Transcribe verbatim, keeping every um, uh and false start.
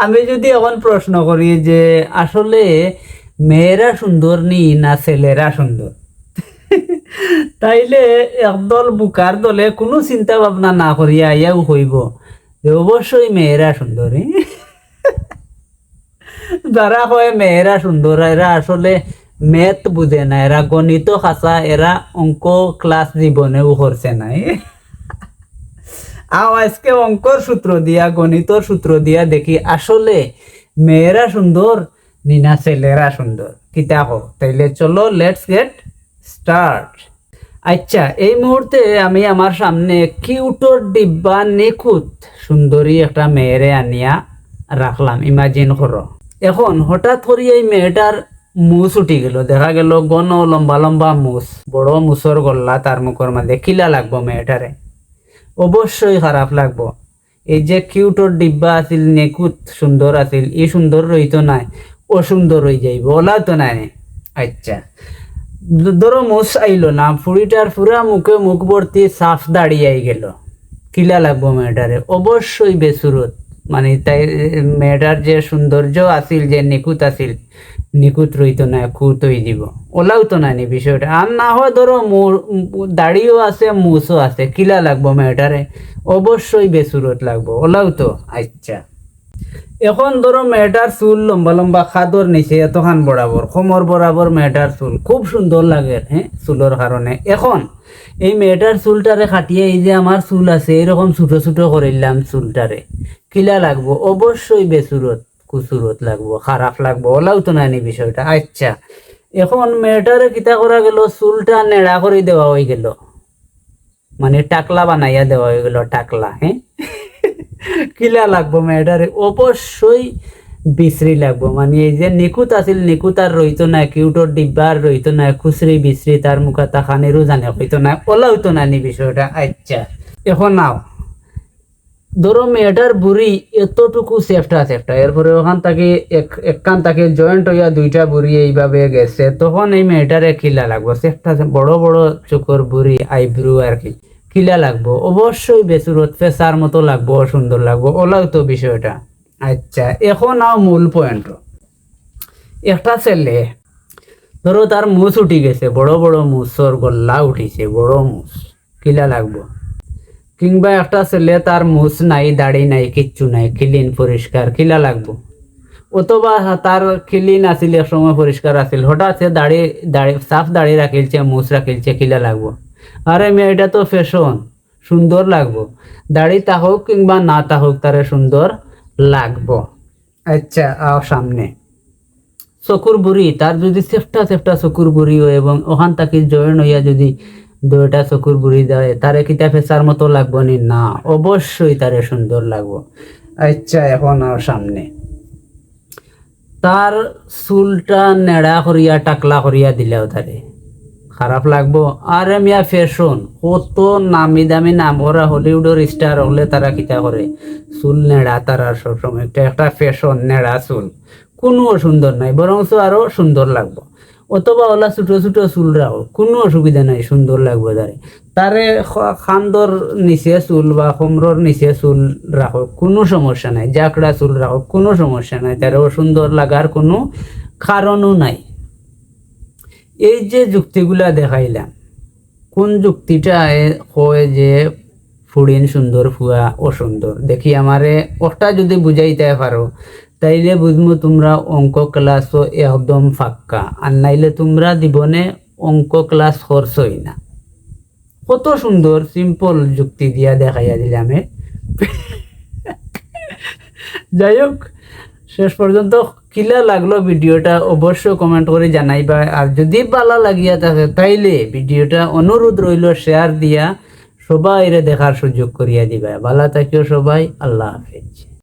আমি যদি এখন প্রশ্ন করি যে আসলে মেয়েরা সুন্দর নি না ছেলেরা সুন্দর, তাইলে একদল বুকার দলে কুনু চিন্তা ভাবনা না করিয়া আইয়াউ কইবো যে অবশ্যই মেয়েরা সুন্দর। যারা কয় মেয়েরা সুন্দর, এরা আসলে math বুঝে না, এরা গণিত খাসা, এরা অঙ্ক class জীবনেউ করছে না। আও আইজকে অঙ্কর সূত্র দিয়া, গণিতর সূত্র দিয়া দেখি আসলে মেয়েরা সুন্দর নি না ছেলেরা সুন্দর। কিতা কও? তাইলে চলো, let's get start। আচ্ছা, এই মুহূর্তে আমি আমার সামনে কিউটর ডিব্বা নিখুঁত সুন্দরী একটা মেয়েরে আনিয়া রাখলাম, imagine করো। এখন হঠাৎ করি এই মেয়েটার মুছ উঠি গেল, দেখা গেল ঘন লম্বা লম্বা মুছ, বড় মুছর গল্লা তার মুখর মাঝে। কিলা লাগবো মেয়েটারে? অবশ্যই খারাপ লাগবো। এই যে কিউটর ডিব্বা আছিল, নিখুঁত সুন্দর আছিল, ই সুন্দর রইতো নায়, অসুন্দর অই যাইবো, অলাউ তো নায় নি। আচ্ছা, ধরো মুছ আইলো না, ফুড়িটার পুরা মুখে মুখ ভর্তি সাফ দাড়ি আই গেল, কিলা লাগবো মেয়েটারে? অবশ্যই বেসুরত। মানে তাই মেয়েটার যে সৌন্দর্য আছিল, যে নিখুঁত আছিল, নিখুঁত রইতো নায়, খুঁত অই দিব, অলাউ তো নায় নি বিষয়টা। আর না হয় ধরো মু-, দাড়িও আছে, মুছও আছে, কিলা লাগবো মেয়েটারে? অবশ্যই বেসুরত লাগবো, অলাউ তো। আচ্ছা, এখন ধরো মেয়েটার চুল লম্বা লম্বা, কাঁধর নিচে এতখান বরাবর, কোমর বরাবর মেয়েটার চুল, খুব সুন্দর লাগে, হ্যাঁ, চুলর কারণে। এখন এই মেয়েটার চুলটারে কাটিয়া এই যে আমার চুল আছে, এরকম ছোট ছোট করিলাম চুলটারে, কিলা লাগবো? অবশ্যই বেসুরত, কুসুরত লাগবো, খারাপ লাগবো, অলাউ তো নায় নি বিষয়টা। আচ্ছা, এখন মেয়েটারে কিতা করা গেল? চুলটা নেড়া করি দেওয়া অই গেল, মানে টাকলা বানাইয়া দেওয়া অই গেল, টাকলা, হ্যাঁ। কিলা লাগবো মেয়েটারে? অবশ্যই বিশ্রী লাগবো। মানে এই যে নিখুঁত আছিল, নিখুঁত আর রইতো নায়, কিউটর ডিব্বা আর রইতো নায়, খুসরি বিশ্রী, তার মুখা তাকানিরও জানে কইতো নায়, অলাউ তো নায় নি বিষয়টা। আচ্ছা, এখন আও, ধরো মেয়েটার ভুড়ি এতটুকু চেপটা চেপটা, এরপরে ওখান থাকি এক, একখান থাকি joint অইয়া দুইটা ভুড়ি এইভাবে গেছে, তখন এই মেয়েটারে কিলা লাগবো? চেপটা চে-, বড় বড় চকুর ভুড়ি, eyebrow আর কি, কিলা লাগবো? অবশ্যই বেসুরত, ফেসার মতো লাগবো, অসুন্দর লাগবো, অলাউ তো বিষয়টা। আচ্ছা, এখন আও মূল point। একটা ছেলে, ধরো তার মুছ উঠি গেছে, বড় বড় মুছর গল্লা উঠিছে, বড় মুছ, কিলা লাগবো? কিংবা একটা ছেলে, তার মুছ নাই, দাড়ি নাই, কিচ্ছু নাই, clean পরিষ্কার, কিলা লাগবো? অথবা তার clean আছিল, এক সময় পরিষ্কার আছিল, হঠাৎ সে দাড়ি, দাড়ি, সাফ দাড়ি রাখিলছে, মুছ রাখিলছে, কিলা লাগবো? আরে মিয়া, এটা তো fashion, সুন্দর লাগবো। দাড়ি থাকউক কিংবা না থাকউক, তারে সুন্দর লাগবো। আচ্ছা, আও সামনে। চকুর ভুড়ি, তার যদি চেপটা চেপটা চকুর ভুড়ি অয় এবং ওখান থাকি joint অইয়া যদি দুইটা চকুর ভুড়ি যায়, তারে কিতা ফেসার মতো লাগবো নি? না, অবশ্যই তারে সুন্দর লাগবো। আচ্ছা, এখন আও সামনে। তার চুলটা নেড়া করিয়া, টাকলা করিয়া দিলাও তারে, খারাপ লাগবো? আরে মিয়া, fashion, কত নামি দামি নাম করা Hollywoodর star অকলে তারা কিতা করে, চুল নেড়া তারার সবসময়, একটা, একটা fashion, নেড়া চুল, কুনু অসুন্দর নাই, বরঞ্চ আরো সুন্দর লাগবো। অথবা অলা ছোট ছোট চুল রাখো, কুনু অসুবিধা নাই, সুন্দর লাগবো তারে। তারে খ-, কান্দর নিচে চুল বা কোমরর নিচে চুল রাখো, কুনু সমস্যা নাই, জাকড়া চুল রাখো, কুনু সমস্যা নাই, তারে অসুন্দর লাগার কুনু কারণও নাই। এই যে যুক্তিগুলা দেখাইলাম, কোন যুক্তিটা এ কয় যে ফুড়িন সুন্দর, ফুয়া অসুন্দর? দেখি, আমারে ওটা যদি বুঝাইতে পারো, তাইলে বুঝমু তুমরা অঙ্ক classও একদম ফাক্কা, আর নাইলে তুমরা জীবনে অঙ্ক class করছই না। কত সুন্দর simple যুক্তি দিয়া দেখাইয়া দিলাম, এ। যাই হোক, শেষ পর্যন্ত কিলা লাগলো videoটা অবশ্য comment করি জানাইবা, আর যদি ভালা লাগিয়া থাকে তাইলে videoটা অনুরোধ রইলো share দিয়া সবাইরে দেখার সুযোগ করিয়া দিবা। ভালা থাকিও সবাই, আল্লাহ হাফেজ।